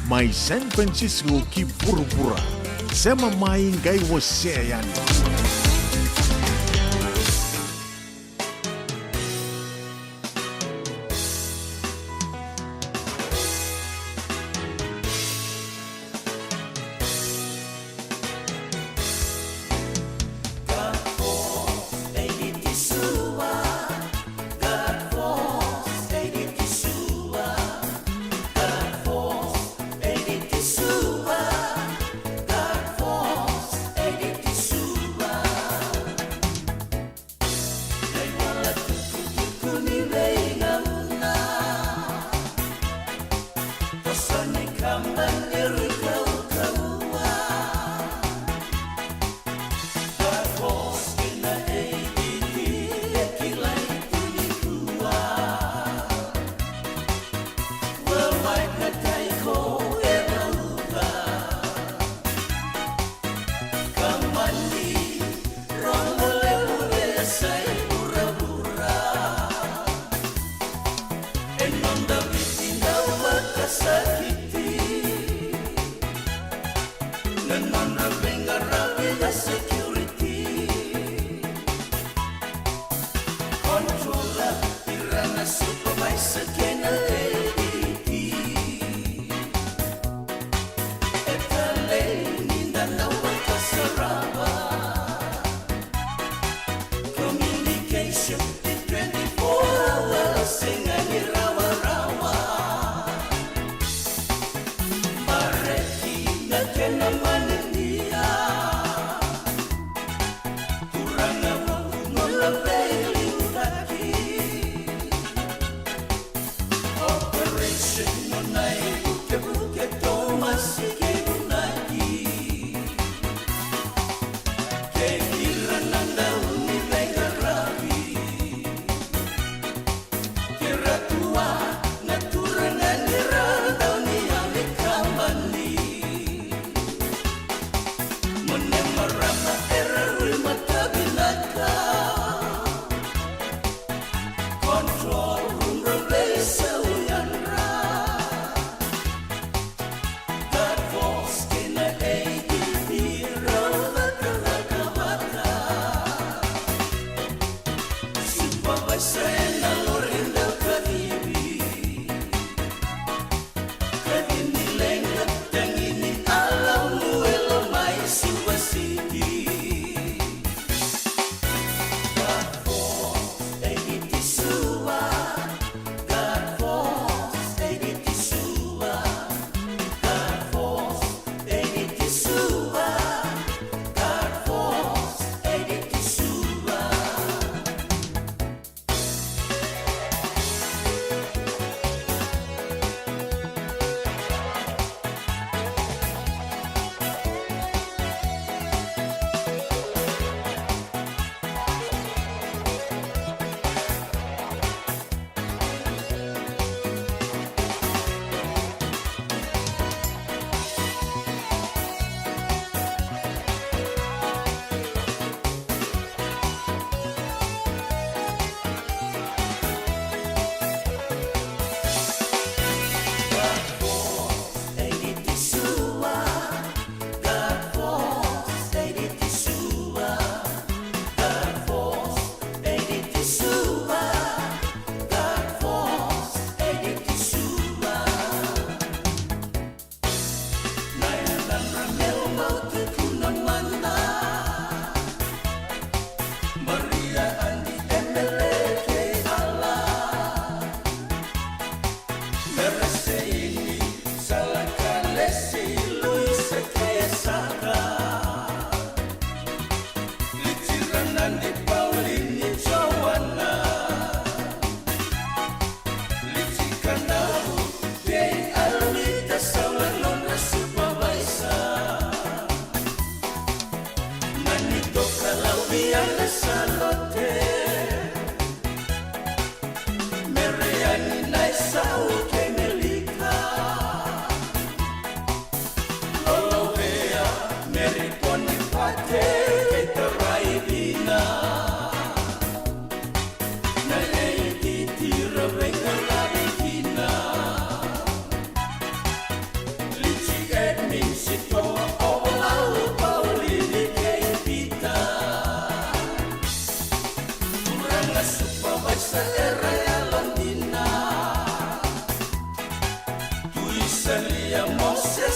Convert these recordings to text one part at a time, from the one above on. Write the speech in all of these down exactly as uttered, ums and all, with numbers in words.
Mai San Francisco ki vuravura. Sema mai qai wasea yani.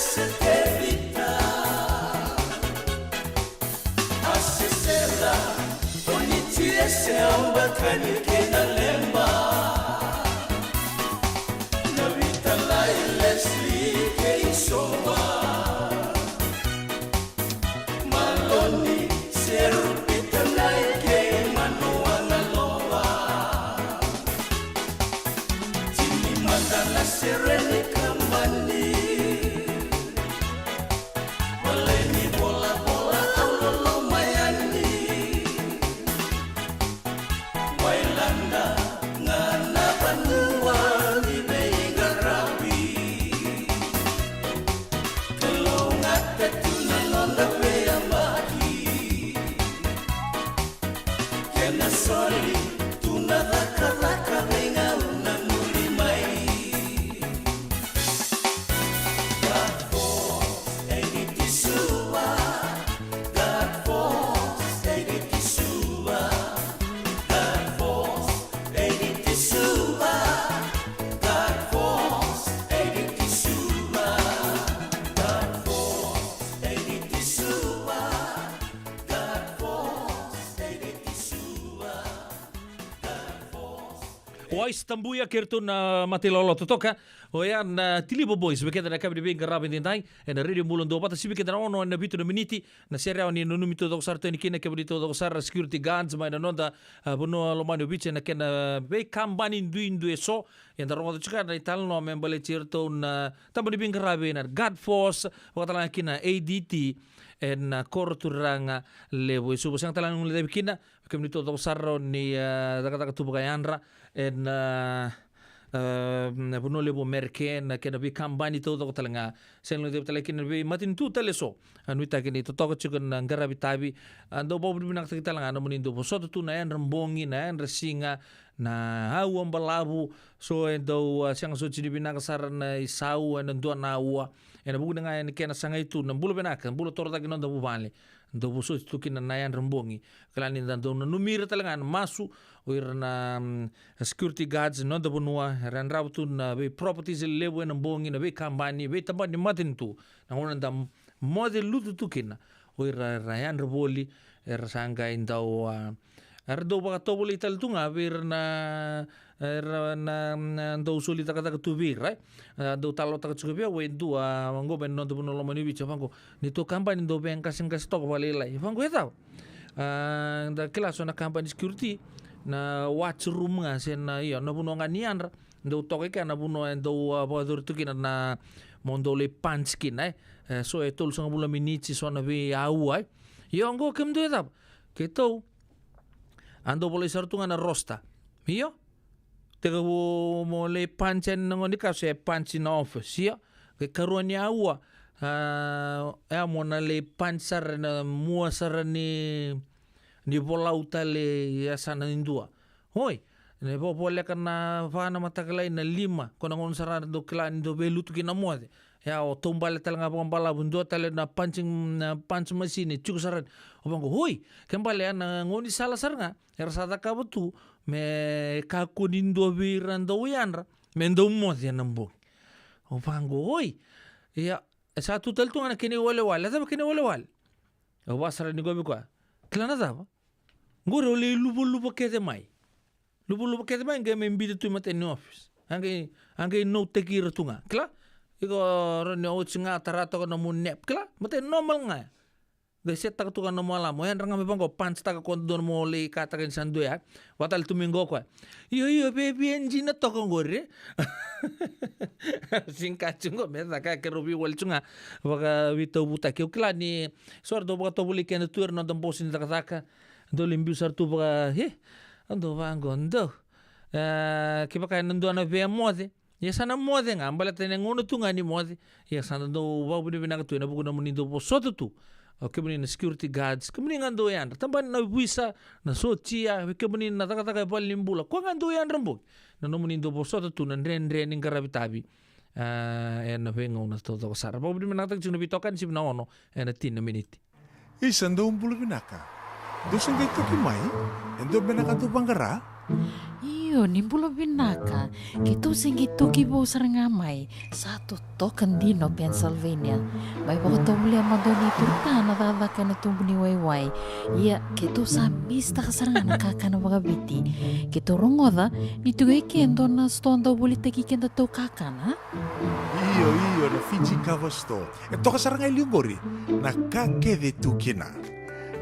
Setevita, Asesela, Onitiese, Aubakani kei na Leba. Na Vitalai, Leslie kei Soa. Maloni, Serupita, Nai kei Manuanaloa. Tini mada na Sereni Kamani. Baleni Bolabol, Aulolo, Mayani. Wailada ga na vanua ni veiqaravi. Kalougata tu na noda veiyabaki. Kena soli tu na cakacaka veigauna muri mai. Gafo, Eiti Suva. Gafo, Eiti Suva. Gafo, Eiti Suva. Gafo, Eiti Suva. Gafo, Eiti Suva. Gafo, Eiti Suva. Wais Tabuya kei ratou na Matailolo totoka. Oya na Tiliva Boys, vei keda na yakavi ni veiqaravi edaidai ena Radio Bula Duavata, sivi keda na ono ena vitu na miniti. Na sere au ni nanumi taucoko sara tu yani kina, kemuni taucoko sara na security guards mai na noda, a, vanua lomani o Viti ena kena veikabani duidui eso. Eda rogoca tiko na italanoa me baleti iratou na taba ni veiqaravi na Guard Force, vakatalega kina A D T ena koro turaga levu e Suva. Sega talega ni guilecavi kina kemuni taucoko sara ni, a, cakacaka tu vakayadra ena, a, a, na vanua levu Amerika, na kena veikabani taucoko talega. Sega ni guilecavi talega kina na veimatanitu tale eso. A, nuitaki ni totoka tiko na qaravi tavi. A, dau vakavinavinakataki talega na nomuni dau vosota tu na yadra bogi, na yadra siga, na aua balavu. So e dau, a, sega soti ni vinaka sara na isau ena dua na aua. Ena vuku ni ga ena kena sagai tu na bula vinaka, bula torocake na noda vuvale. Dau vosoti tu kina na yadra bogi. Kila ni da dau nanumi ira talega na masu o ira na, mm, security guards ni noda vanua, era yadrava tu na vei properties levu ena bogi, na veikabani, veitabani ni matanitu. Na gauna da moce lutu tu kina, o ira era yadra voli, era sa qai dau, a, era dau vakatovolei tale tu ga vei ira na, era na, na dau soli cakacaka tu vei ira, e. A, dau talanoataka tiko vei au e dua, a, qo mai na noda vanua lomani o Viti, a, vaqo, neitou kabani dau veiqaseqase toka vakalailai. Vaqo e cava? A, da kila so na kabani security, na watch room ga se na, io, na vanua ga ni yadra. Dau toka i kea na vanua e dau, a, vakayacori tu kina na, mo dau lai punch kina, e. E, so e tolusagavulu na miniti, so na veiaua, e. Io, oqo kemudou e cava? Keitou a dau volai sara tu ga na roster. Io. Tekivu mo lai punch yani na gauna ni ka, se punch na office. Io. Ke karua ni aua, a, e a mo na lai punch sara na mua sara ni, ni volau tale e yasana ni dua. Oi, na ivovoleka na va na mataka lailai na lima, ko na gauna sara dau kila ni dau veilutu kina moce. Ia o taubale tale ga vakabalavu, dua tale na punching, na punch machine e tiko sara. O vaqo, oi, ke bale ya na gaunisala sara ga era sa cakava tu me kakua ni dua vei ira dau yadra me dau moce ena bogi. O vaqo, oi, ia e sa tu tale tu ga na kena iwalewale. A cava kena iwalewale? Au vakasara ni qo vei koya. Kila na cava? Qori au lai luvaluva kece mai. Luvaluva kece mai, qai mai biuta tu i matai ni office. A qai, a qai note-taki ira tu ga. Kila? Iko rawa ni oti ga, tara toka nomu nap. Kila? Matai normal ga ya. Qai set-taka tu ga nomu alarm. O yadra ga mai vaqo, punch-taka ko dua mo lai kataka ni sa dua ya. Vakatale tu mai qo o koya. Io, io, via dina toka qori. Sega ni ka tu qo me caka, keirau veiwali tu ga. Vakaveitauvutaki. Au kila ni so era dau vakatovolei keda tu era noda bosi ni cakacaka. Dau lai biu sara tu vaka, e, dau vaqo, dau. E, kevaka ena dua na via moce. Ia sa na moce ga, baleta ena gauna tu ga ni moce. Ia sa na dau vakavinavinaka tu ena vuku ni nomuni dau vosota tu. O kemuni na security guards, kemuni ga dau yadra. Tabana na ovisa, na sotia, vei kemuni na cakacaka e valenibula. Koya ga dau yadra bogi. Na nomuni dau vosota tu na dredre ni qaravi tavi. A, ena veigauna taucoko sara. Vakavinavinakataki tiko na veitokani, sivi na ono ena tini na miniti. Isa, dou bula vinaka. Dou se qai toki mai? E dua beka na ka dou vaqara? Io, ni bula vinaka. Keitou se qai toki vou sara ga mai. Sa totoka dina o Pennsylvania. Mai vakatovolea mada o neitou ta na cakacaka ena tubu ni waiwai. Ia, keitou sa misitaka sara ga na kakana vakaviti. Keitou rogoca ni tiko e ke dua na sitoa dau volitaki kedatou kakana. Io, io, na Fiji Cover Store. E toka sara ga e liu qori na ka kece tu kina.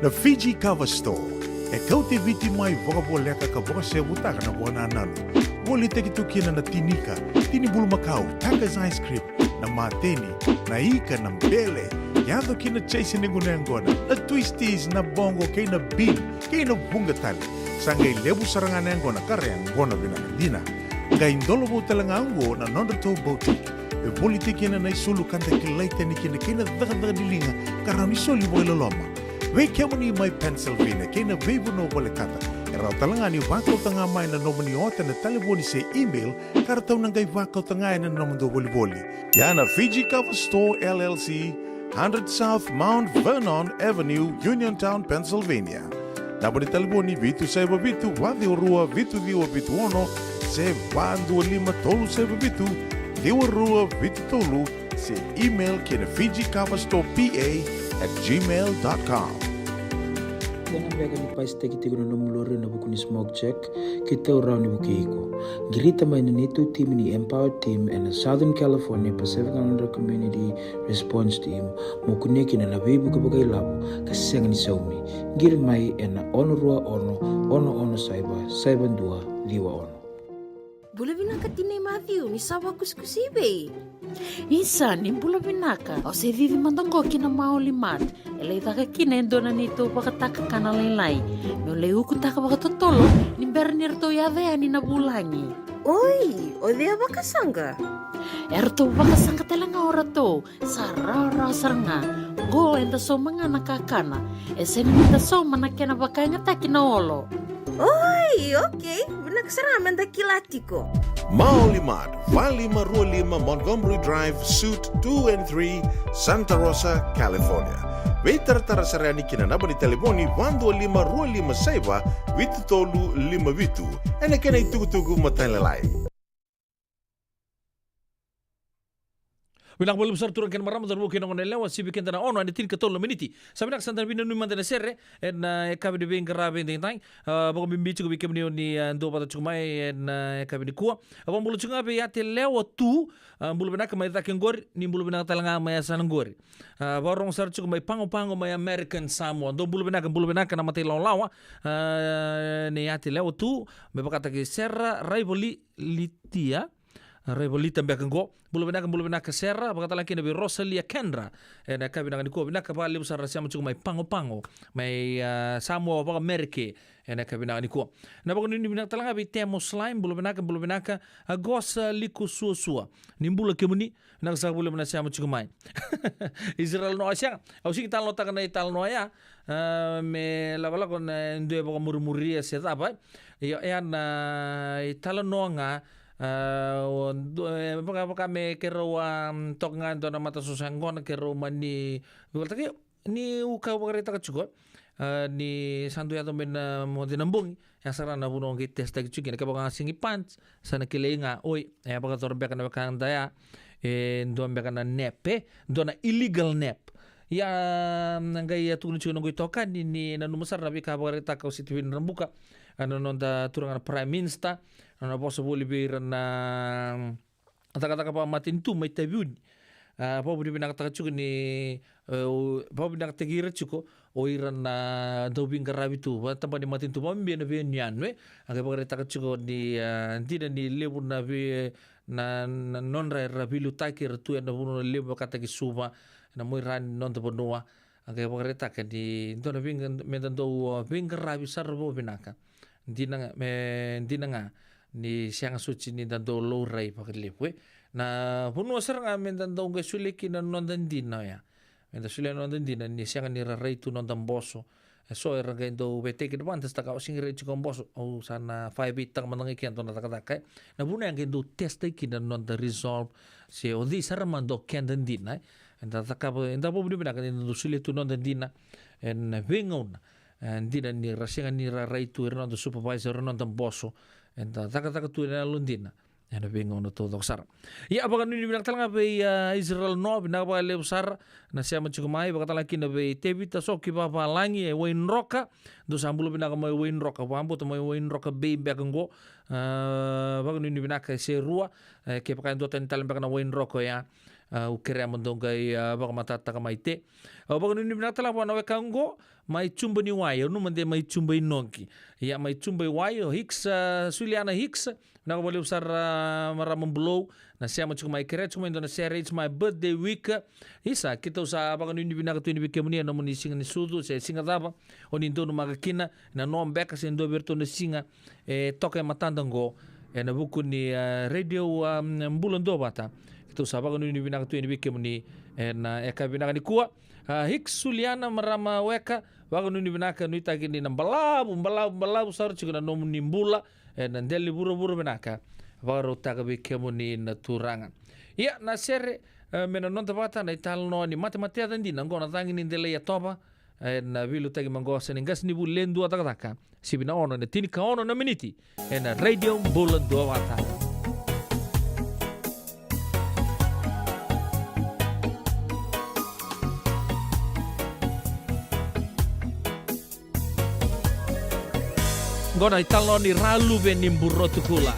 Na Fiji Cover Store e kauti Viti mai vakavoleka ka vakasevutaka na vakanananu. Volitaki tu kina na tinika, tini bulumakau, Taka's ice cream, na mateni, na ika, na bele, yaco ki na chase ni guna yaqona, na twisties, na bongo, kei na bean, kei na vuqa tale. Sa qai levu sara ga na yaqona ka ra yaqona vinaka dina. Qai dolovou tale ga oqo na nodratou boutique. E volitaki kina na isulu ka da kilai tani kina kei na cakacaka ni liga ka rawa ni soli vakailoloma. Vei kemuni mai Pennsylvania kei na veivanua volekata, e rawa tale ga ni vakauta ga mai na nomuni ota ena talevoni se email ka ratou na qai vakauta ga ena nomudou volivoli. Ia na Fiji Cover Store L L C, hundred South Mount Vernon Avenue, Uniontown, Pennsylvania. Naba ni talevoni vitu saiva vitu, va ciwa rua, vitu ciwa vitu ono, se va dua lima tolu saiva vitu, ciwa rua vitu tolu, se email ki na Fiji Cover Store P A at gmail dot com. Kena beka ni pasitaki tiko na nomu lori ena vuku ni smoke check, keitou rawa ni vukei iko. Qirita mai na neitou timi ni Empower Team ena Southern California Pacific Islander Community Response Team, mo kunea kina na veivuke vakailavo ka sega ni saumi. Qiri mai ena ono rua ono, ono ono saiva, saiva dua ciwa ono. Bula vinaka tinai Matthew, ni sa vakusikusi i vei? Isa, ni bula vinaka. Au se cici mada qo ki na Maoli Mart. E lai caka kina e dua na neitou vakataka kana lailai. Meu lai ukutaka vakatotolo ni bera ni ratou yaco yani na vulagi. Oi, o cei a vakasaqa? E ratou vakasaqa tale ga o ratou. Sa rawarawa sara ga. Qo eda sauma ga na kakana. E sega ni da sauma na kena vakayagataki na olo. Oi, okei. Vinaka sara ga meda kila tiko. Maoli Mart, va lima rua lima Montgomery Drive, Suite two and three, Santa Rosa, California. Veitaratara sara yani ki na naba ni talevoni va dua lima rua lima saiva vitu tolu lima vitu. Ena kena itukutuku matailalai. Vinaka vakalevu sara turaga kei na marama, cauravou kei na goneyalewa, sivi keda na ono ena tinikatolu na miniti. Sa vinaka, sa da veinanumi mada ena sere ena, e, yakavi ni veiqaravi edaidai. A, vakabibi tiko vei kemuni o ni, a, duavata tiko mai ena, e, yakavi nikua. A, vakabula tiko ga vei Ate Lewa Tu, a, bula vinaka mai cake qori, ni bula vinaka tale ga mai yasana qori. A, vakarogo sara tiko mai Pago Pago mai American Samoa. Dou bula vinaka, bula vinaka na mata ilawalawa, a, nei Ate Lewa Tu, me vakataki Sera Raivali Litia, Raivalita beka qo. Bula vinaka, bula vinaka Sera, vakatale kina vei Rosalia Kendra. Ena yakavi vinaka nikua, vinaka vakalevu sara na sema tiko mai Pago Pago mai, a, Samoa vakamerike. Ena yakavi vinaka nikua. Na vakanuinui vinaka tale ga vei Temo Slime, bula vinaka, bula vinaka. A, Gosa Liko Suasua, ni bula kemuni, vinaka saka vakalevu na sema tiko mai. Israel Noa, sega, au sega ni talanoataka na italanoa ya, a, me lakolako na dua e vakamurimuria se cava. Io, e ya na italanoa ga, a, o du-, e, vaka, vaka me keirau a, mm, toka ga e dua na matasoso yaqona, keirau mani veiwalataki, niu ka vakaraitaka tiko, a, ni sa dau yaco mai na moce na bogi, ya sara na vanua qai testaki tiko kina, kevaka ga sega ni punch, sa na kilai ga, oi, e vakayacora beka na wekada ya e dua beka na nap, e dua na illegal nap. Ia, na qai a tukuna tiko na noqu itokani ni nanuma sara na veika vakaraitaka o Sitiveni Rabuka, a, na noda turaga na Prime Minister, na nona vosa voli vei ira na cakacaka vakamatanitu mai Taveuni. A, vakavinavinakataka tiko ni, e, o, vakavinavinakataki ira tiko o ira na dauveiqaravi tu, vakatabana ni matanitu, vakabibi na veiyanuyanu, e. A qai vakaraitaka tiko ni, a, dina ni levu na vei, na, na nodra era veiliutaki, era tu ena vanua levu vakataki Suva, ena muaira ni noda vanua. A qai vakaraitaka ni dua na veiqa-, meda dau, a, veiqaravi sara vakavinaka. Dina ga, me dina ga ni sega soti ni da dau laurai vakalevu, e. Na vanua sara ga meda dau qai solia kina na noda dina oya. Meda solia na noda dina ni sega ni ra rai tu noda boso. E so era qai dau veitekina vata, sa taka, au sega ni rai tiko boso, au sa na vakaevei taka mada ga i kea dua na cakacaka, e. Na vuna ya qai dau testaki kina na noda resolve, se o cei sara mada o keda dina, e. Eda cakava, eda vakavinavinaka ni da dau solia tu noda dina ena veigauna, e, dina ni ra sega ni ra rai tu ira noda supervisor, ira noda boso, eda cakacaka tu ena yalodina ena veigauna taucoko sara. Ia, vakanuinui vinaka tale ga vei, a, Israel No, vinaka vakalevu sara na sema tiko mai, vakatale ga kina vei Tevita Soki Vavalagi e Waidroka, dou sa bula vinaka mai Waidroka, vakabauta mai Waidroka Bay beka qo. A, vakanuinui vinaka e Serua, e, kevaka e duatani tale beka na Waidroka oya, a, au kerea mo dou qai, a, vakamatatataka mai te. A, vakanuinui vinaka tale ga vua na weka qo, mai Juba ni Wai, au nanuma de mai Juba i Noqi. Ia, mai Juba i Wai, o Hicks, a, Suliana Hicks, vinaka vakalevu sara, a, marama Bulou, na sema tiko mai, kerea tiko mai e dua na sere, it's my birthday week. Isa, keitou sa vakanuinui vinaka tu yani vei kemuni ena nomuni siga ni sucu, se siga cava o ni donumaka kina, na Nobeka se dua vei iratou na siga e toka e matada qo, ena vuku ni, a, Radio, a, Bula Duavata. Keitou sa vakanuinui vinaka tu yani vei kemuni ena, e, yakavi vinaka nikua. A, Hicks, Suliana, marama weka, vakanuinui vinaka, nuitaki ni na balavu, balavu, balavu sara tiko na nomuni bula ena dela ni vuravura vinaka vakarautaka vei kemuni na Turaga. Ia, na sere, e, me na noda vata, na italanoa ni matemateca dina qo, na cagi ni delai yatova, ena veiliutaki maqosa ni qasenivuli e dua cakacaka, sivi na ono ena tinikaono na miniti, ena Radio Bula Duavata. Qo na italanoa ni Raluve ni Burotukula.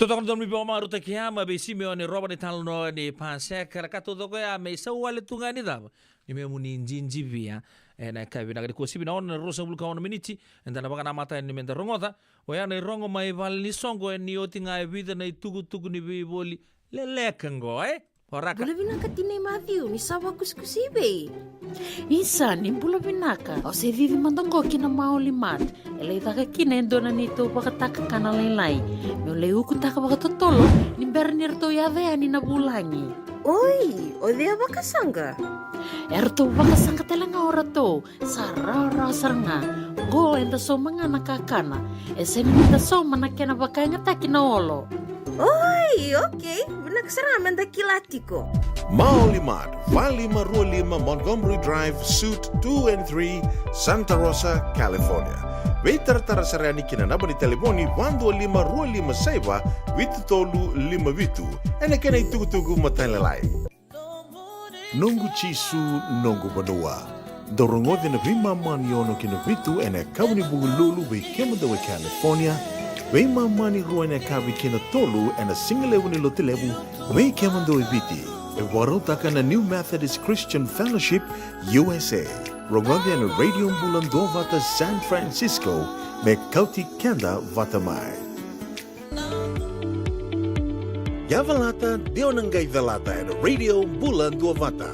Totoko na domo ni vakamarautaki ya mai vei Simeone Rova ni talanoa ni Paseka, na ka taucoko ya me isau wale tu ga ni cava, ni memu ni jijivia. Ena yakavi vinaka nikua, sivi na ono na ruasagavulu ka ono miniti, eda na vakanamata yani meda rogoca. Oya na irogo mai vale ni soqo, e ni oti ga e vica na itukutuku ni veivoli leleka qo, e? Oraka. Bula vinaka tinai Mathiu, ni sa vakusikusi i vei? Isa, ni bula vinaka. Au se cici mada qo ki na Maoli Mart. E lai caka kina e dua na neitou vakatakakana lailai. Meu lai ukutaka vakatotolo ni bera ni ratou yaco yani na vulagi. Oi, o cei a vakasaqa? E ratou vakasaqa tale ga o ratou. Sa rawarawa sara ga. Qo eda sauma ga na kakana. E sega ni da sauma na kena vakayagataki na olo. Oi, okei. Vinaka sara ga meda kila tiko. Maoli Mart, va lima rua lima Montgomery Drive, Suite two and three, Santa Rosa, California. Veitaratara sara yani ki na naba ni talevoni va dua lima rua lima saiva vitu tolu lima vitu. Ena kena itukutuku matailalai. Noqu Jisu, noqu vanua. Dou rogoca na veimama ni ono ki na vitu ena yakavi ni Vukelulu vei kemudou e California, veimama ni rua ena yakavi ki na tolu ena sigalevu ni Lotulevu vei kemudou e Viti. E vakarautaka na New Methodist Christian Fellowship, U S A. Rogoca ena Radio Bula Duavata San Francisco me kauti keda vata mai. Yavalata, dua na qai calata ena Radio Bula Duavata.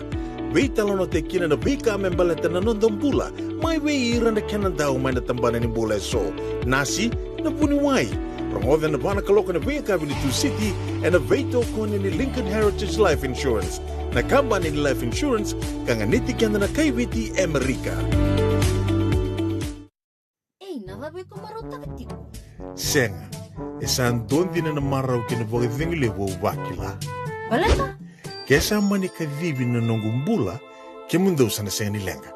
Veitalanoataki kina na veika me baleta na noda bula, mai vei ira na kena dau mai na tabana ni bula eso. Nasi, na vuniwai. Rogoca ena va na kaloko ena veiyakavi ni Tusiti, ena veitokoni ni Lincoln Heritage Life Insurance, na kabani ni life insurance ka ganiti keda na kai Viti e Amerika. Ei, na cava iko marautaka tiko? Sega, e sa dua dina na marau kei na vakacegu levu au vakila. Baleta? Ke sa mani kacivi na noqu bula, kemudou sa na sega ni leqa.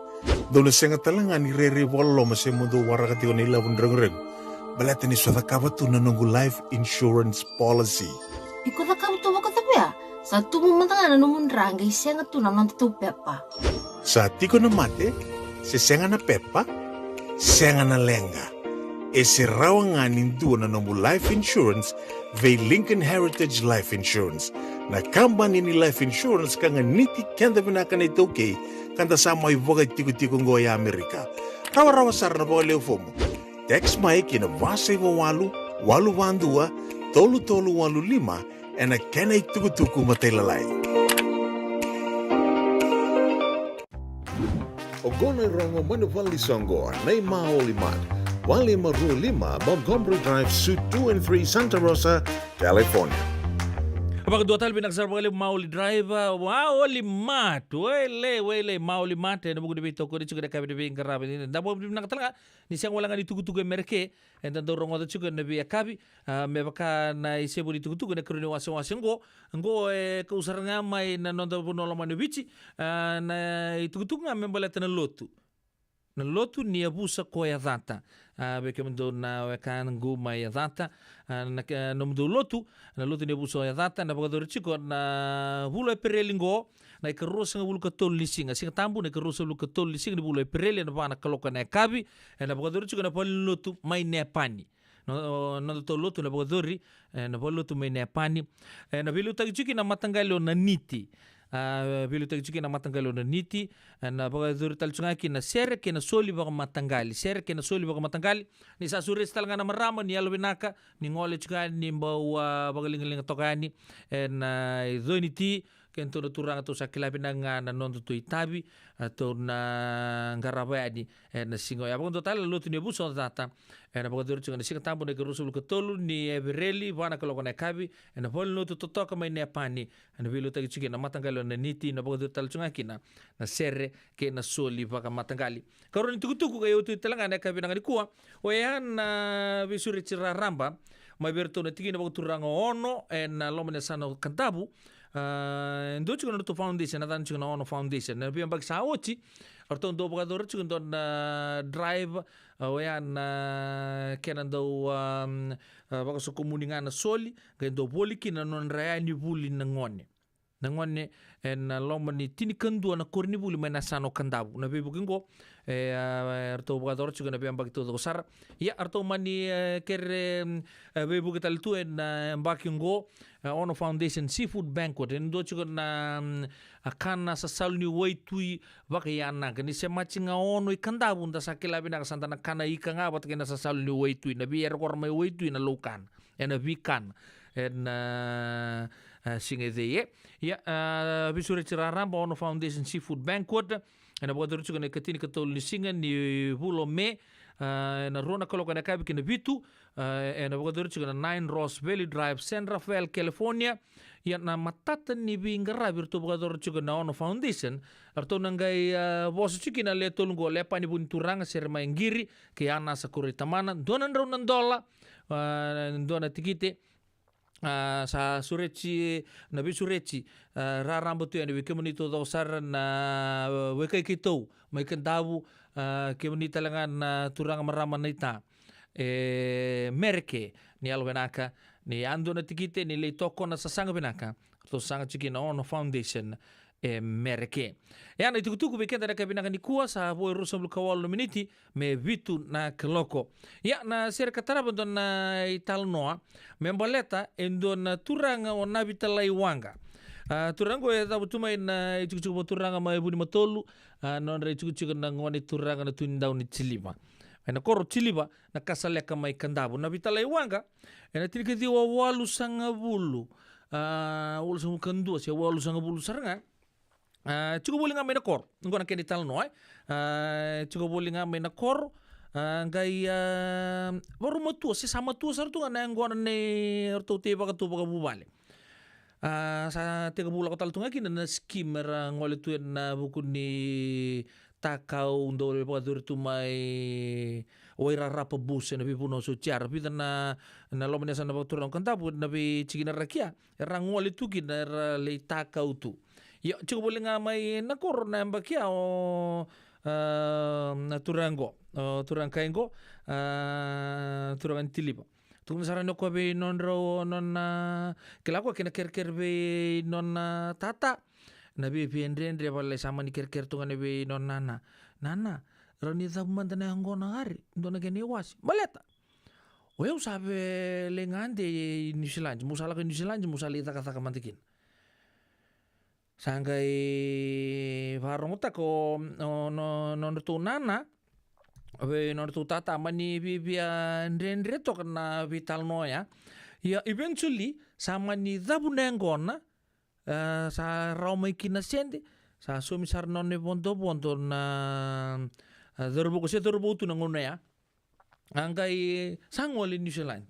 Dou na sega tale ga ni rairai vakaloloma se mo dou waraka tiko na ilavo ni reguregu. Baleta ni sa cakava tu na noqu life insurance policy. Iko cakava tu vakacava ya? Sa tubu mada ga na nomu dra qai sega tu na noda tou pepa. Sa tiko na mate, se sega na pepa, sega na leqa. E se rawa ga ni dua na nomu life insurance vei Lincoln Heritage Life Insurance, na kabani ni life insurance ka ganiti keda vinaka na iTaukei, ka da sa mai vakatikotiko qo e Amerika. Rawarawa sara na vakalewe fomu. Text mai ki na va saiva walu, walu va dua, tolu tolu walu lima, ena kena itukutuku matailalai. Oqo na irogo mai na vale ni soqo, na iMaoli Mart, va lima rua lima Montgomery Drive, Suite two and three, Santa Rosa, California. Vakadua tale, vinaka sara vakalevu Maoli Drive, Maoli Mart, wele, wele, Maoli Mart, ena vuku ni veitokoni tiko ena yakavi ni veiqaravi. Da vakavinavinaka tale ga ni sega wale ga ni tukutuku e Mereke, eda dau rogoca tiko ena veiyakavi, a, me vaka na isevu ni tukutuku ena ikarua ni wasewase qo. Qo e kau sara ga mai na noda vanua lomani o Viti, a, na itukutuku ga me baleta na lotu. Na lotu ni yavusa ko Yacata. A, vei kemudou na wekaqu mai Yacata, a, na ke-, nomudou lotu, na lotu ni yavusa o Yacata, na vakayacori tiko na vula o Epereli qo, na ikaruasagavulu ka tolu ni siga, Siga Tabu, na ikaruasagavulu ka tolu ni siga ni vula o Epereli, ena va na kaloko ena yakavi, ena vakayacori tiko ena valenilotu mai Nepani. No, nodatou lotu na vakayacori ena valenilotu mai Nepani. Ena veiliutaki tiko kina na mataqali o Naniti. A, veiliutaki tiko kina na mataqali o Naniti. Ena vakayacori tale tiko ga kina na sere kei na soli vakamataqali. Sere kei na soli vakamataqali. Ni sa sureti tale ga na marama, ni yalovinaka, ni gole tiko yani, ni bau, a, vakaligaliga toka yani ena, a, icoiniti, kei na tou na turaga, tou sa kila vinaka ga na nodatou itavi, a, tou na qarava yani ena siga oya. Vakadua tale na lotu ni yavusa o Yacata, ena vakayacori tiko ga na Siga Tabu na ikaruasagavulu ka tolu ni Epereli, va na kaloko ena yakavi, ena valenilotu totoka mai Nepani, ena veiliutaki tiko kina na mataqali o Naniti, na vakayacori tale tiko ga kina na sere kei na soli vakamataqali. Karua ni tukutuku ka e oti tale ga ena yakavi vinaka nikua, oya na veisureti raraba mai vei iratou na tikina vakaturaga o Ono ena loma ni yasana o Kadavu. A, e dua tiko na nodatou foundation, na yacana tiko na Ono Foundation. Na veiyabaki sa oti, o ratou dau vakayacora tiko e dua na drive, a, oya na kena dau, a, a, vakasokomuni ga na soli, qai dau voli kina na nodra iyaya ni vuli na gone. na gone ena loma ni tinikadua na koronivuli mai na yasana o Kadavu. Na veivuke oqo e, a, eratou vakayacora tiko ena veiyabaki taucoko sara. Ia, eratou mani, e, kere, mm, e, veivuke tale tu ena, e, yabaki oqo, e, Ono Foundation Seafood Banquet. E dua tiko na, mm, a kana sasalu ni waitui vakayanaka. Ni semati ga ono i Kadavu, da sa kila vinaka, sa da na kana ika ga vata kei na sasalu ni waitui. Na veiyarekora mai waitui na laukana. Ena veikana. Ena, e, siga e cei, e. Ia, e, veisureti raraba Ono Foundation Seafood Banquet. Ena vakayacori tiko ena ikatinikatolu ni siga ni vula o Me, a, ena rua na kaloko ena yakavi ki na vitu, a, ena vakayacori tiko ena nine Ross Valley Drive, San Rafael, California. Ia na matata ni veiqaravi eratou vakayacora tiko na Ono Foundation, eratou na qai, a, vosa tiko kina na lewe tolu oqo, Lepani Vunituraga Seremaia Qiri kei Anasa Kureitamana, dua na drau na dola, a, dua na tikite, a, sa sureti, na veisureti, a, raraba tu yani vei kemuni taucoko sara na, a, wekai keitou mai Kadavu, a, kemuni tale ga na turaga marama naita e Mereke, ni yalo vinaka, ni yadua na tikite, ni lai tokona, sasaga vinaka, ratou saga tiko kina Ono Foundation e Mereke. Ia na itukutuku vei keda na yakavi vinaka nikua, sa vo e ruasagavulu ka walu na miniti me vitu na kaloko. Ia na sere ka tarava e dua na italanoa me baleta e dua na turaga o Navitalai Waqa. A, turaga oqo e cavutu mai na itikotiko vakaturaga mai Vunimatolu, a, nodra itikotiko na gone turaga na Tui Daunitiliva. Ena koro Tiliva, na Kasaleka mai Kadavu. Navitalai Waqa, ena tinikaciwa walusagavulu, a, walusagavulu ka dua se walusagavulu sara ga. A, tiko voli ga mai na koro. Oqo na kena italanoa, e. A, tiko voli ga mai na koro. A, qai, a, vakarau matua, se sa matua sara tu ga na yaqona nei ratou tei vakatu vakavuvale. A, sa tekivu lako tale tu ga kina na scheme era gole tu ena vuku ni takau dau lai vakacuri tu mai Wairarapa Bush ena veivanua o Saute. Era vica na, na loma ni yasana vakaturaga o Kadavu, na veitikina rakia, era gole tu kina, era lai takau tu. Ia, tiko voli ga mai na koro na yabaki ya o, a, na turaga oqo, o turaga kai oqo, a, turaga ni Tiliva. Tukuna sara ni o koya vei nodrau nona, kila koya kei na kerekere vei nona tata. Na viavia dredre, vale sa mani kerekere tu ga ni vei nona nana. Nana, rawa ni cavu mada na yaqona qori, dua na kena iwase. Baleta o yau sa via lai gade i Niusiladi, meu sa lako i Niusiladi, meu sa lai cakacaka mada kina. Sa qai vakarogotaka o, o, no, nodratou nana vei nodratou tata, mani viavia dredre toka na veitalanoa ya. Ia, eventually, sa mani cavu na yaqona, a, sa rawa mai kina na sede, sa saumi sara na nona ivodovodo na, a, cauravou, se cauravou tu na gauna ya. A qai sa gole i Niusiladi.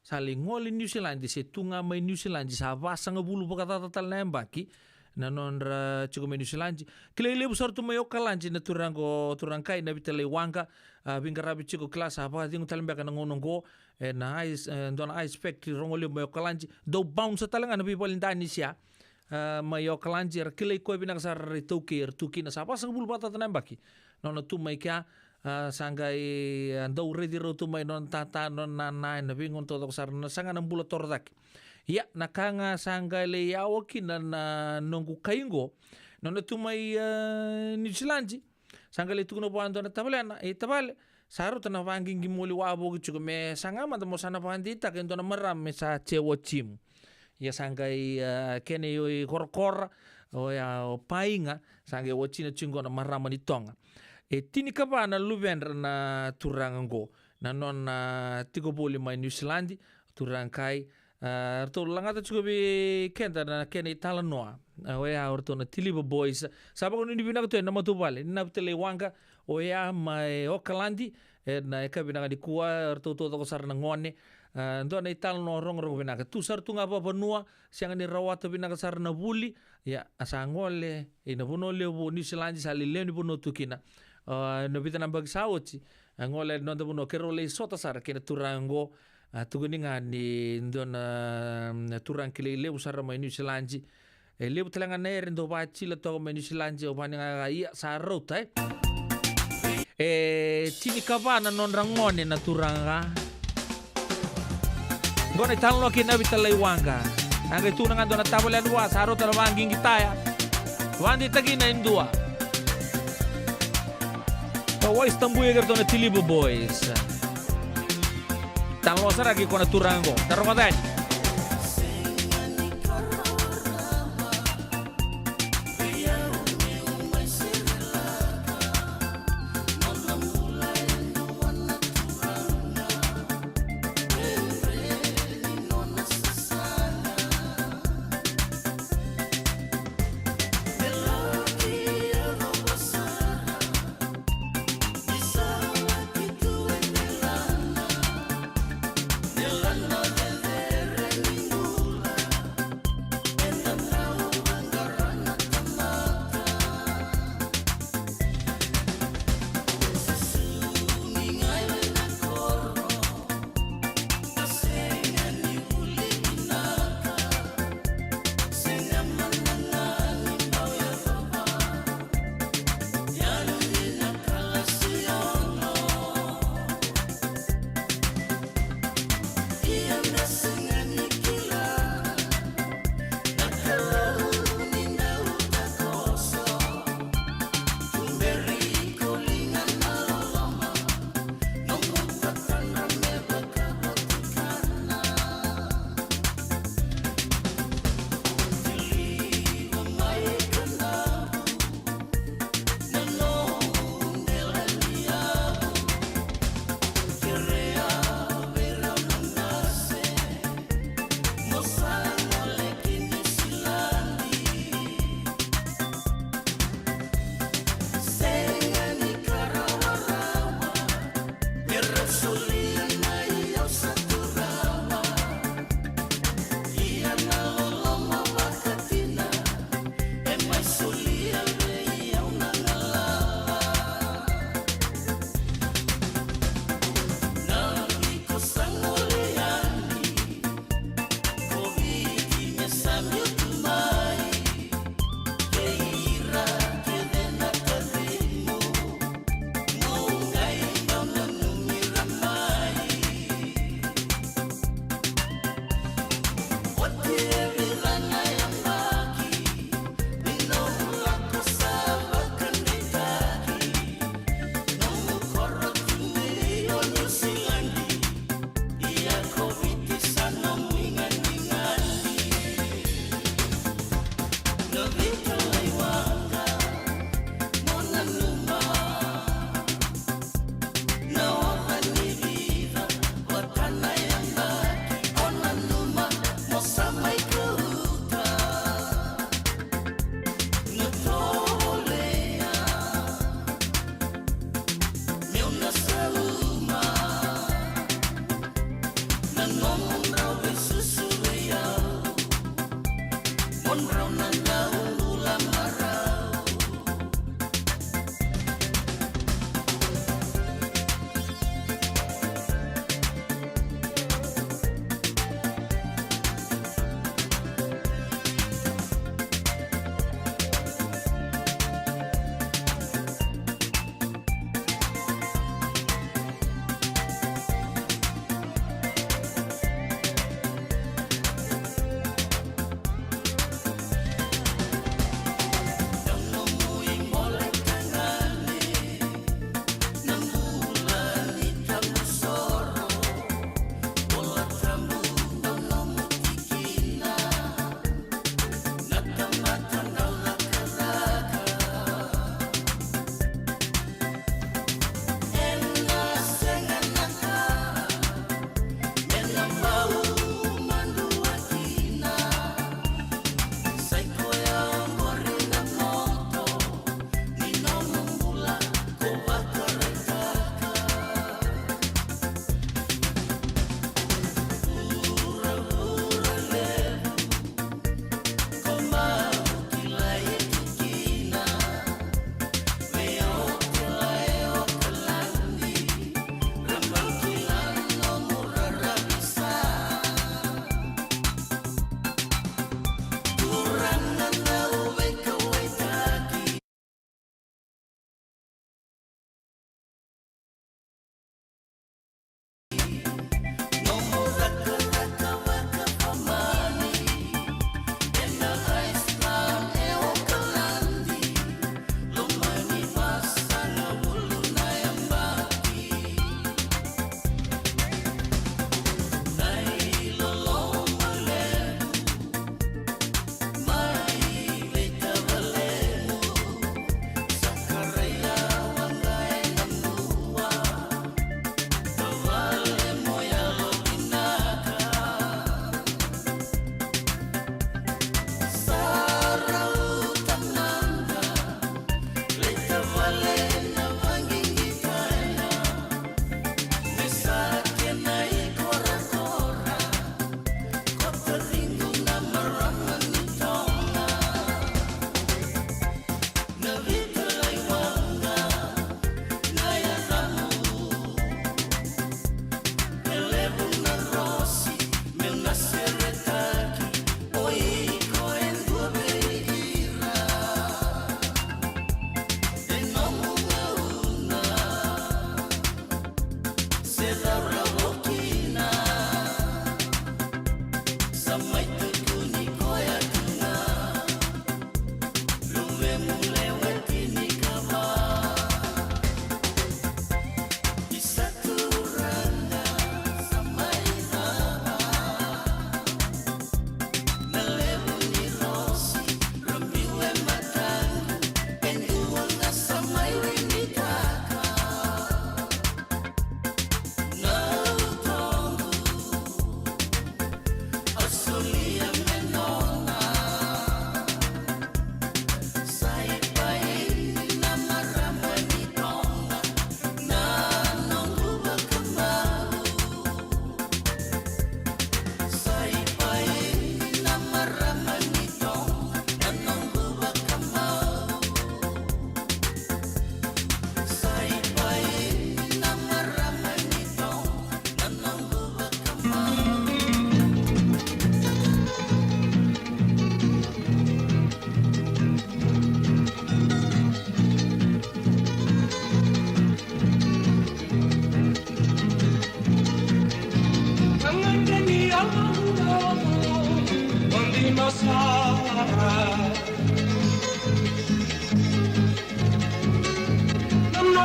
Sa lai gole i Niusiladi, se tu ga mai Niusiladi, sa vasagavulu vakacaca tale na yabaki na nodra tiko mai Niusiladi. Kilai levu sara tu mai Okaladi na turaga o, turaga kai Navitalai Waqa, a, veiqaravi tiko, kila sa vakacegu tale beka na gauna oqo, e, na ice, e, dua na ice factory rogo levu mai Okaladi. Dau bounce tale ga na veivale danisi ya, a, mai Okaladi, era kilai koya vinaka sara, era iTaukei, era tu kina sa vasagavulu vakacaca na yabaki. Nona tu mai kea, a, sa qai, a, dau raici rau tu mai nona tata, nona nana, ena veigauna taucoko sara, na saga na bula torocake. Ia, na ka ga sa qai lai yawa kina na noqu kai oqo, nona tu mai, a, Niusiladi. Sa qai lai tukuna vua e dua na tavalena, e tavale, sa rauta na vaqiqi moli wavoki tiko, me saga mada mo sa na vakadeitaka e dua na marama me sa ce watimu. Ia sa qai, a, kena i, ikorakora, oya o Paiga, sa qai watina tiko qo na marama ni Toga. E tinikava na luvedra na turaga oqo, na nona tiko voli mai Niusiladi, turaga kai, a, ratou lagata tiko vei keda na kena italanoa. A, oya o ratou na Tiliva Boys. Sa vakanuinui vinaka tu ena matavuvale ni Navitalai Waqa, oya mai Okaladi, ena yakavi vinaka nikua, ratou taucoko sara na gone. A, dua na italanoa rogorogo vinaka. Tu sara tu ga vakavanua, sega ni rawata vinaka sara na vuli. Ia, a sa gole ina vanua levu o Niusiladi, sa lai lewe ni vanua tu kina. A, na vica na yabaki sa oti, a gole ina noda vanua, keirau lai sota sara kei na turaga oqo. A, tukuni ga ni dua na, na turaga kilai levu sara mai Niusiladi. E levu tale ga na ere dau vakacila toka mai Niusiladi, au vani ga, ia, sa rauta, e. E tinikava na nodra gone na turaga. Qo na italanoa kei Navitalai Waqa. A qai tukuna ga dua na tavale yadua sa rauta na vaqigitaya. Vakadeitaki na e dua. Ka wai sa tabuya kei ratou na Tiliva Boys. Talanoa sara ki ko na turaga qo. Da rogoca yani.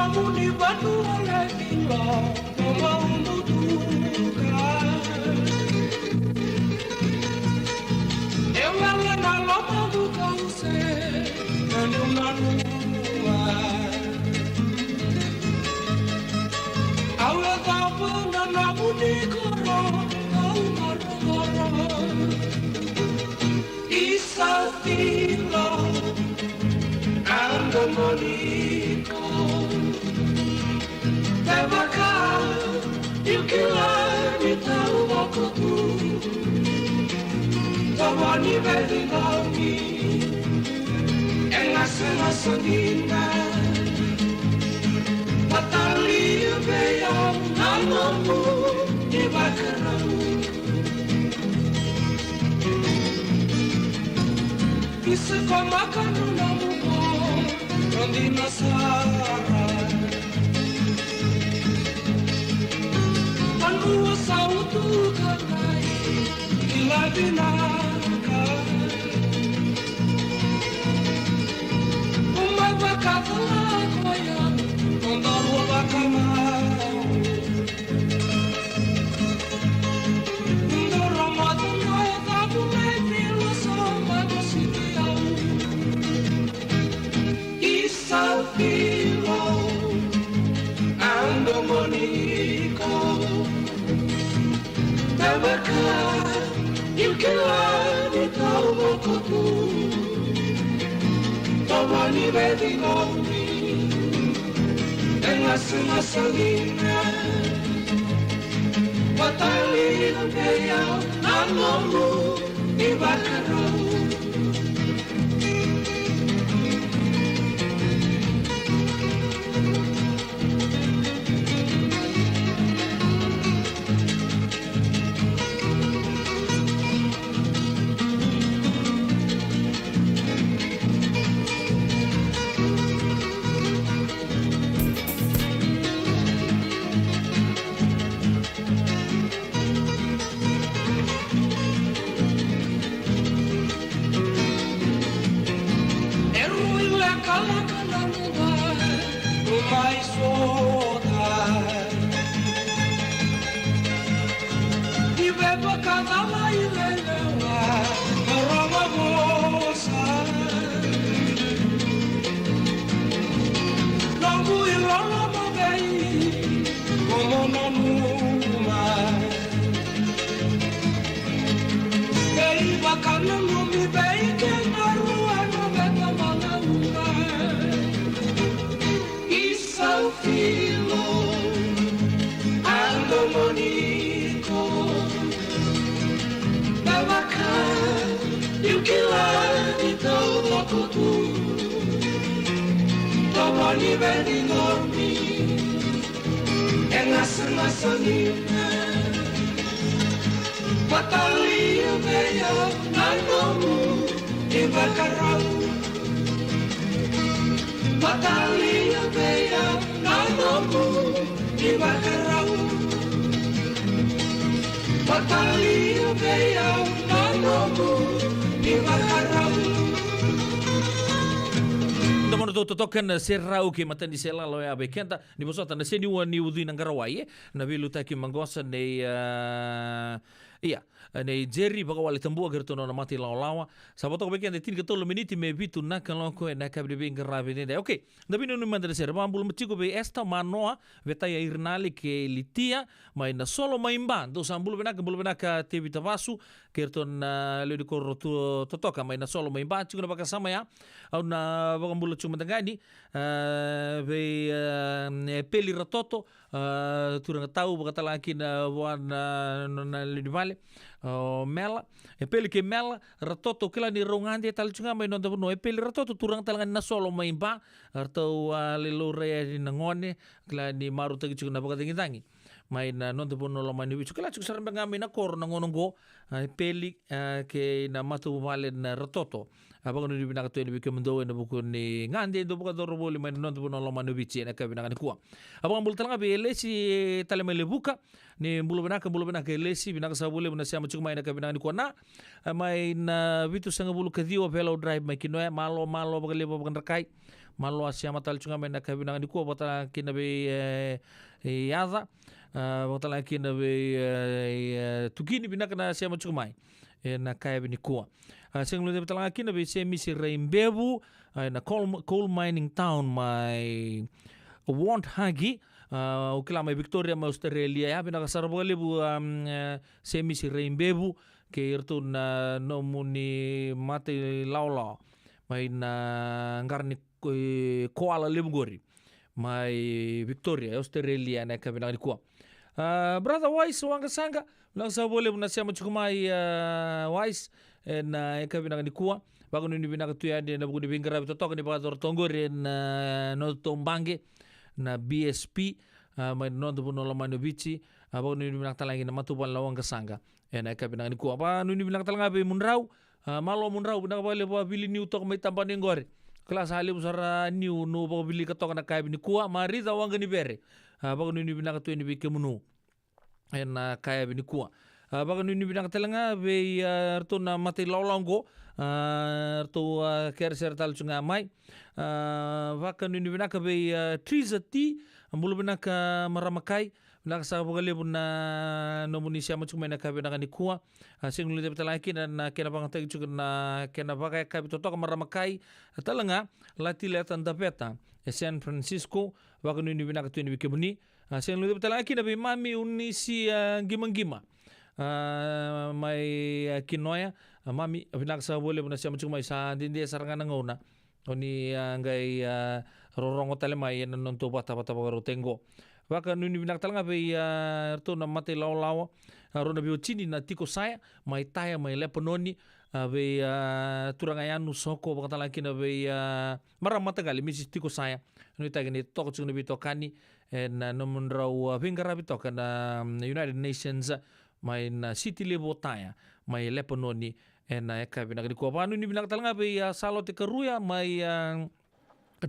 Muni vanua levu lo, mo mau muduka. E wele na loma muduka use, na niu nanuma. Au e cava na nomuni koro, au maromaro. Isa tilo, ando moniko. Tevaka, iu kila ni tau voko tu. Tomoni vevinomi, e ngasangasagina. Vatalia vei au na nomu ivakarau. Isa ko maka na nomu mo, rodi na sara. Vanua sa utuka mai, kila vinaka. Uma vakacala koya, noda rua vakamau. Doro mata na yacamu na ivilo sa mago siti au. Isa tilo, ando moniko. Tevaka, iu kila ni tau voko tu. Tomoni vevinomi, e ngasangasagina. Vatalia vei au na nomu ivakarau. E rui lekaleka na nuda, mai sota. Ni vevakacala i lelewa, na rogo vosa. Noqu iloloma vei, mo nanuma. Vei vakananumi vei keda rua na vetamana uma. Isa tilo, ando moniko. Vevaka, iu kila ni tau voko tu. Tomoni vevinomi, e ngasangasagina. Vatalia vei au na nomu ivakarau. Vatalia vei au na nomu ivakarau. Vatalia vei au na nomu ivakarau. Domona totoka na serau kei Matani Selala oya vei keda. Ni vosota na seniua ni Ucui na Qarawai, e? Na veiliutaki maqosa nei, a, ia, nei Jerry Vakawale Tabua kei ratou na nona mata ilawalawa. Sa vo toka vei keda e tinikatolu miniti me vitu na kaloko ena yakavi ni veiqaravi edaidai. Okei, da veinanumi mada na sere. Vakabula tiko vei Esther Manoa, Vetai Airinale kei Litia, mai Nasolo mai Ba. Dou sa bula vinaka, bula vinaka Tevita Vasu, kei ratou na lewe ni koro totoka mai Nasolo mai Ba. Tiko na vakasama ya. Au na vakabula tiko mada ga yani, a, vei, a, Epeli Ratoto, a, turaga tau, vakatalega kina vua na, na, na lewe ni vale, o Mela. Epeli kei Mela Ratoto, kila ni rau gade tale tiko ga mai noda vanua. Epeli Ratoto, turaga talega ni Nasolo mai Ba, ratou a lai laurai yani na gone, kila ni marautaki tiko na vakacagicagi mai na noda vanua lomani o Viti. Kila tiko sara beka ga mai na koro na gauna oqo, a, Epeli, a, kei na matavuvale na Ratoto. A, vakanuinui vinaka tu yani vei kemudou ena vuku ni gade e dau vakayacora voli mai na noda vanua lomani o Viti ena yakavi vinaka nikua. A, vakabula tale ga vei Elesi, e, tale mai Levuka, ni bula vinaka, bula vinaka Elesi, vinaka saka vakalevu na sema tiko mai ena yakavi vinaka nikua. Na, a, mai na vitusagavulu ka ciwa Velo Drive mai Kinoya, malo, malo vakalevu vakadrakai. Malo a sema tale tiko ga mai na yakavi vinaka nikua, vakatalega kina vei, e, e, Yaca, a, vakatalega kina vei, e, e, Tukini, vinaka na sema tiko mai ena yakavi nikua. A, sega ni guilecavi talega kina vei Semisi Raibevu, a, ena coal, coal mining town mai Wonthaggi. A, au kila mai Victoria, mai Australia. Ia, vinaka sara vakalevu, a, e, Semisi Raibevu, kei iratou na nomuni mata ilawalawa mai na qara ni ko-, e, koala levu qori mai Victoria, e Australia, ena yakavi vinaka nikua. A, brother Wise Waqasaqa, vinaka sara vakalevu na sema tiko mai, a, Wise, ena yakavi vinaka nikua. Vakanuinui vinaka tu yani ena vuku ni veiqaravi totoka ni vakayacora toka qori ena, a, nodatou baqe na B S P, a, mai na noda vanua lomani o Viti. A, vakanuinui vinaka talega na matavuvale na Waqasaqa ena yakavi vinaka nikua. Vakanuinui vinaka talega vei Mudrau, a, Malo Mudrau, vinaka vakalevu, a, vili niu toka mai tabana qori. Kila sa levu sara niu, niu vakavilika toka na yakavi nikua. Marica Waqanivere, a, vakanuinui vinaka tu yani vei kemunu ena yakavi nikua. A, vakanuinui vinaka talega vei, a, ratou na mata ilawalawa qo, a, ratou, a, kerea sere tale tu ga mai. A, vakanuinui vinaka vei, a, Triza T, a, bula vinaka marama kai. Vinaka sara vakalevu na nomuni sema tiko mai na yakavi vinaka nikua. A, sega ni guilecavi talega kina na kena vakayagataki tiko na kena vakayakavi totoka marama kai. A, talega Latileta Daveta e San Francisco, vakanuinui vinaka tu yani vei kemuni. A, sega ni guilecavi talega kina vei mami Unisi, a, Qimaqima, a, mai, a, Kinoya. A, mami, vinaka sara vakalevu na sema tiko mai, sa dede sara ga na gauna o ni, a, qai, a, rorogo tale mai ena nodatou vatavata vakarautaki qo. Vakanuinui vinaka talega vei, a, ratou na mata ilawalawa, a, rau na veiwatini na Tiko Saya mai Taya mai Lepanoni, a, vei, a, turaga Yanu Soko, vakatalega kina vei, a, marama mataqali Mrs Tiko Saya. Nuitaki ni toka tiko na veitokani ena nomudrau, a, veiqaravi toka na, mm, United Nations mai na siti levu o Taya mai Lepanoni ena yakavi vinaka nikua. Vakanuinui vinaka talega vei, a, Salote Karuya mai, a,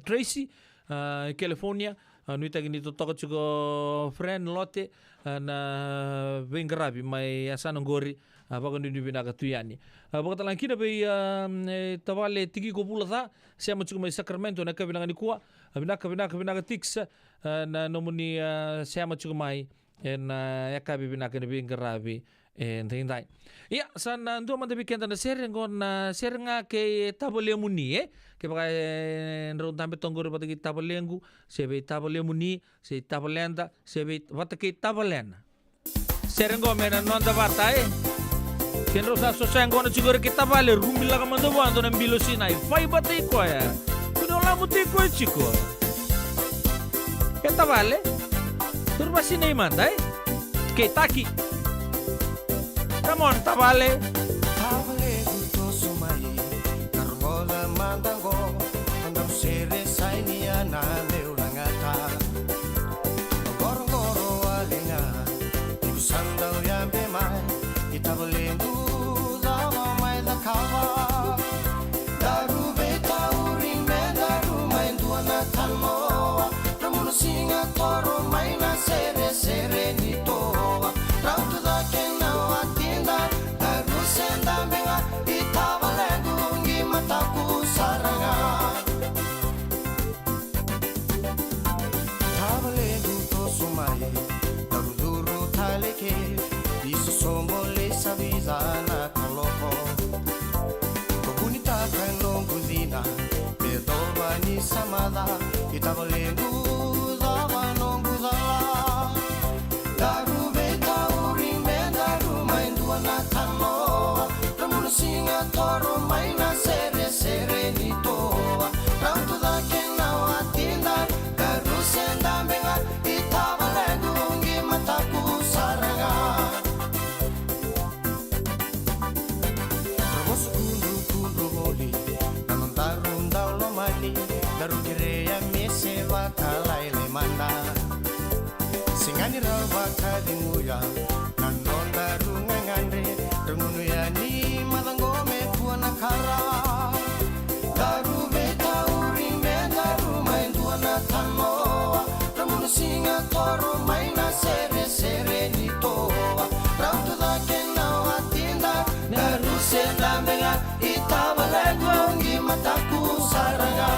Tracy, a, California. A, nuitaki ni totoka tiko friend Lote, a, na veiqaravi mai yasana qori. A, vakanuinui vinaka tu yani. A, vakatalega kina vei, a, e, tavale Tikiko Vulaca, sema tiko mai Sacramento ena yakavi vinaka nikua. A, vinaka, vinaka, vinaka Tix, a, na nomuni, a, sema tiko mai ena, a, yakavi vinaka ni veiqaravi edaidai. Ia, sa na dua mada vei keda na sere qo, na sere ga kei tavalemuni, e? Kevaka, e, drau dabe toka qori vata kei tavalequ, se vei tavalemuni, se tavaleda, se vei, vata kei tavalena. Sere qo me na noda vata, e? Kedrau sa sosa yaqona tiko qori kei tavale, rubilaka mada vua dua na bilo sinai, fai vata i koya. Kua ni o lamu tiko e tiko. E tavale, turu vasinai mada, e? Kei Taki. Come on, tavale. Tavalequ toso mai, na rogoca mada qo, na noqu sere sa i ni ya na meu lagata. Qoroqoro wale ga, iko sa dau yabe mai, i tavalequ cava mai cakava. Daru veitauri me daru mai dua na tanoa, drau mudu siga toro mai na seresere ni toa. Rauta cake na watida, daru se dabe ga, i tavalequ qi mataku sara ga. Tavalequ toso mai, daru curu tale ke, i sosobo lei sa vica na kaloko. Ko vunitaka noqu cina, me yacova ni sa maca, i tavalequ cava noqu cala. Daru veitauri me daru mai dua na tanoa, drau mudu siga toro mai na seresere ni toa. Rauta cake na watida, daru se dabe ga, i tavalequ qi mataku sara ga. Ra vosa kudrukudru voli na nodaru dau lomani, daru kerea me se vakalailai mada. Sega ni ra vakaceguya na nodaru gagadre, ra gunu yani macawa qo me kua na kara. Daru veitauri me daru mai dua na tanoa, ra gunu siga toro mai na seresere ni toa. Rauta cake na watida, daru se dabe ga, i tavalequ qi mataku sara ga.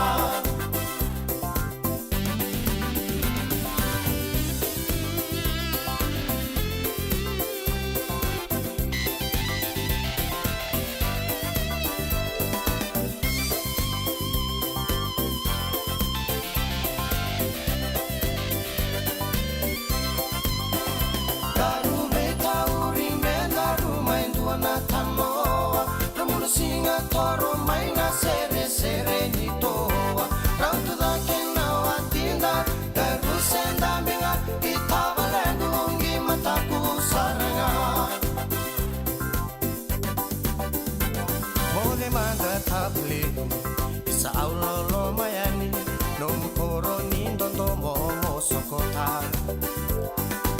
Ni dodomo mo sokota.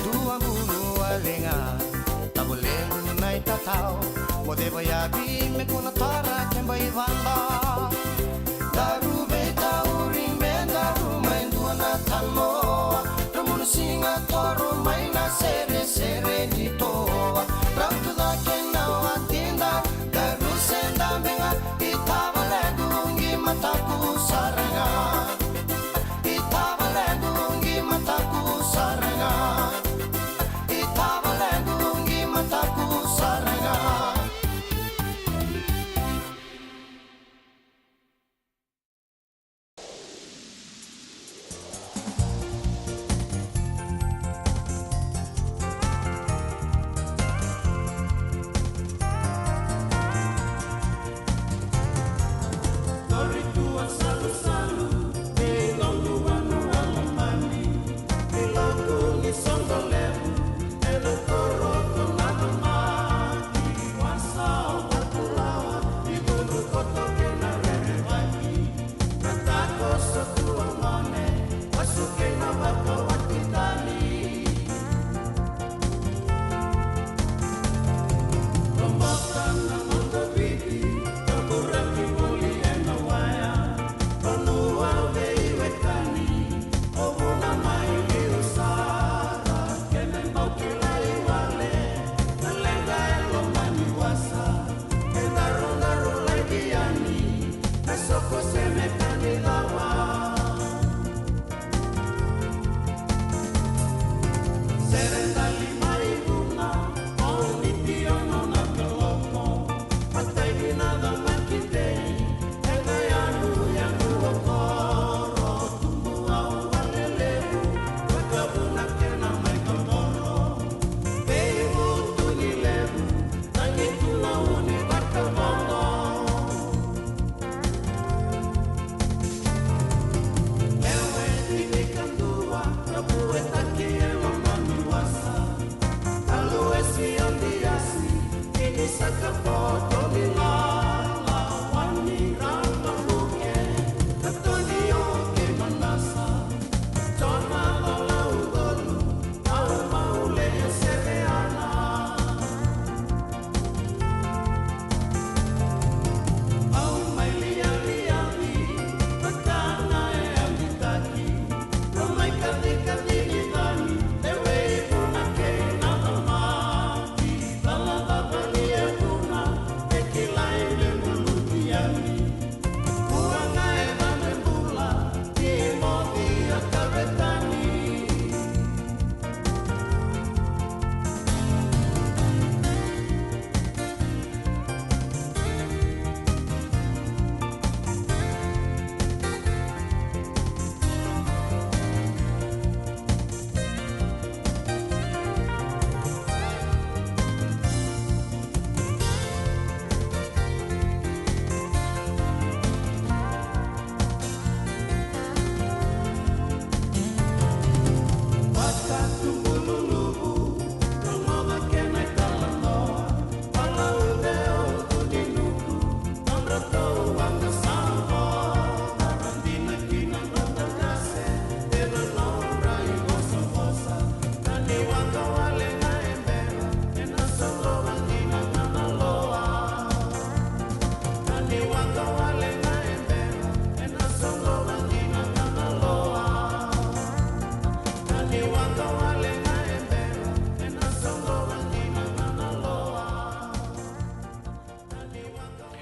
Dua bulu wale ga. Tavo levu na itatao. Mo ceva yavi me kua na tara keba i vada. Daru veitauri me daru mai dua na tanoa. Dra bulu siga toro mai na seresere ni toa. Rautu cake na watida. Daru se dabe ga. I tavalequ qi mataku sara ga. I tavalequ qi mataku sara ga. I tavalequ qi mataku sara ga.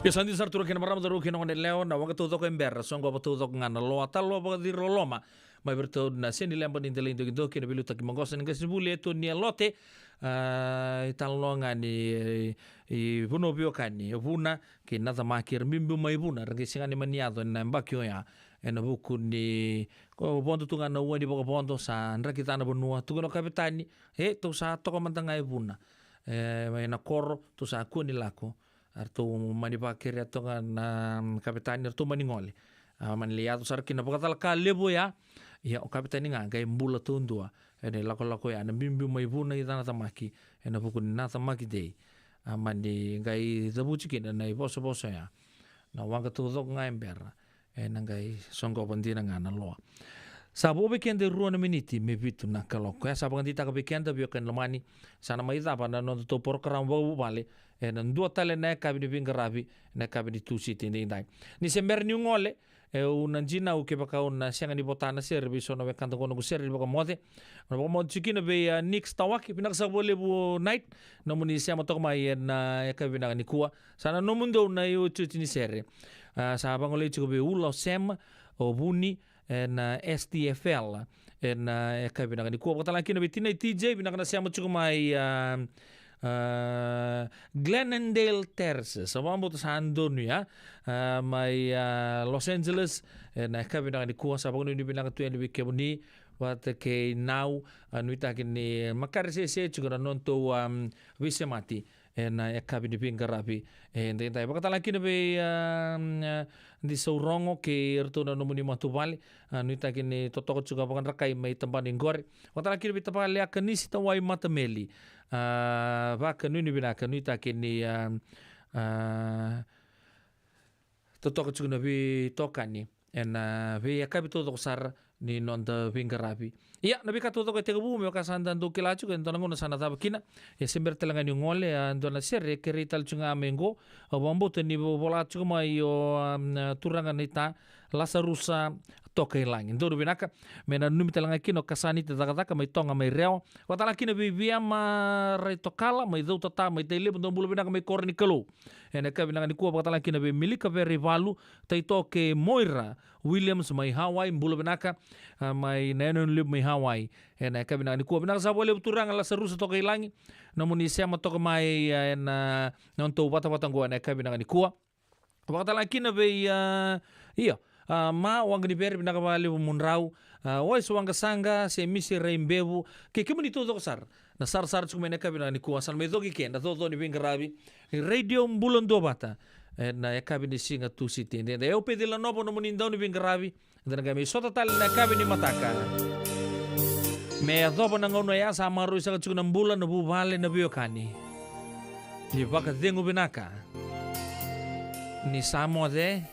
Ia sa dina sara turaga kei na marama, cauravou kei na goneyalewa, na waqa taucoko e bera, soqova taucoko ga na loa, talo vakaciri loloma. Mai vei iratou na seni leba ni delai dokidoki, na veiliutaki maqosa ni qasenivuli e Toni Alote. A, italanoa ga ni, e, i Vanua Veiwekani, Vuna kei Nacamaki, era biubiu mai Vuna, era qai sega ni mani yaco ena yabaki oya. Ena vuku ni, ko, vodo tu ga na ua ni vakavodo, sa draki ca na vanua, tukuna o kavetani, e, tou sa toka mada ga e Vuna. E, mai na koro, tou sa kua ni lako. Eratou mani vakerea toka na, mm, kavetani, eratou mani gole. A, mani lai yaco sara kina vakacalaka levu oya. Ia o kavetani ga qai bula taudua ena ilakolako oya, na biubiu mai Vuna i Nacamaki ena vuku ni Nacamaki Day. A, mani qai cavuti kina na ivosavosa oya. Na waqa taucoko ga e bera, ena qai soqova dina ga na loa. Sa vo vei keda e rua na miniti me vitu na kaloko. E sa vakadeitaka vei keda veiwekani lomani, sa na mai cava na nodatou porokaramu vakavuvale ena dua tale na yakavi ni veiqaravi, na yakavi ni Tusiti edaidai. Ni se bera niu gole, e, au na dinau kevaka au na sega ni vota na sere vei so na wekada qo noqu sere ni vakamoce. Na vakamoce tiko kina vei, a, Nix Tawake, vinaka saka vakalevu Night, nomuni sema toka mai ena, a, yakavi vinaka nikua. Sa na nomudou na iotioti ni sere. A, sa vagolei tiko vei Ula, o Sema, o Vuni, ena, a, S T F L, ena, a, yakavi vinaka nikua. Vakatalega kina vei Tinai T J, vinaka na sema tiko mai, a, a, Glendale Terraces. Au vakabauta sa donu ya, a, mai, a, Los Angeles, ena, a, yakavi vinaka nikua. Sa vakanuinui vinaka tu yani vei kemuni, vata kei Nau, a, nuitaki ni makare sese tiko na nodatou, a, veisemati ena, a, yakavi ni veiqaravi edaidai. Vakatalega kina vei, a, a, Di Saurogo kei iratou na nomuni matavuvale, a, nuitaki ni totoka tiko vakadrakai mai tabana iqori. Vakatalega kina vei tavale Akanisi Tawai Matameli, a, vakanuinui vinaka, nuitaki ni, a, a, totoka tiko na veitokani ena, a, veiyakavi taucoko sara ni noda veiqaravi. Ia, na veika taucoko e tekivu, me vaka sa da dau kila tiko, e dua na gauna sa na cava kina. Ia, se bera talega niu gole, a, dua na sere e kerei tale tiko ga mai qo. Au vakabauta ni vo-, vola tiko mai o, a, turaga naita Lasarusa Tokailagi. Donu vinaka, me nanumi talega kina o Kasanita Cakacaka mai Toga mai Rewa. Vakatalega kina vei Viama Raitokala mai Cautata mai Tailevu, dou bula vinaka mai Koro ni Kalou. Ena yakavi vinaka nikua. Vakatalega kina vei Milika Veraivalu, Taitoke Moira Williams mai Hawaii, bula vinaka, a, mai na yanuyanu levu mai Hawaii. Ena yakavi vinaka nikua. Vinaka saka vakalevu turaga Lasarusa Tokailagi, nomuni sema toka mai, a, ena, a, nodatou vatavata qo ena yakavi vinaka nikua. Vakatalega kina vei, a, io, a, Ma Waqanivere, vinaka vakalevu mudrau, a, Wais Waqasaqa, Semisi Raibevu, kei kemuni taucoko sara na sarasara tiko mai ena yakavi vinaka nikua. Sa na mai coki ke na coco ni veiqaravi ni Radio Bula Duavata ena yakavi ni siga Tusiti edaidai. O au Pecila Novo, nomuni dau ni veiqaravi. Eda na qai mai sota tale na yakavi ni mataka. Me yacova na gauna oya sa maroroi saka tiko na bula, na vuvale, na veiwekani. Ni vakacegu vinaka. Ni sa moce.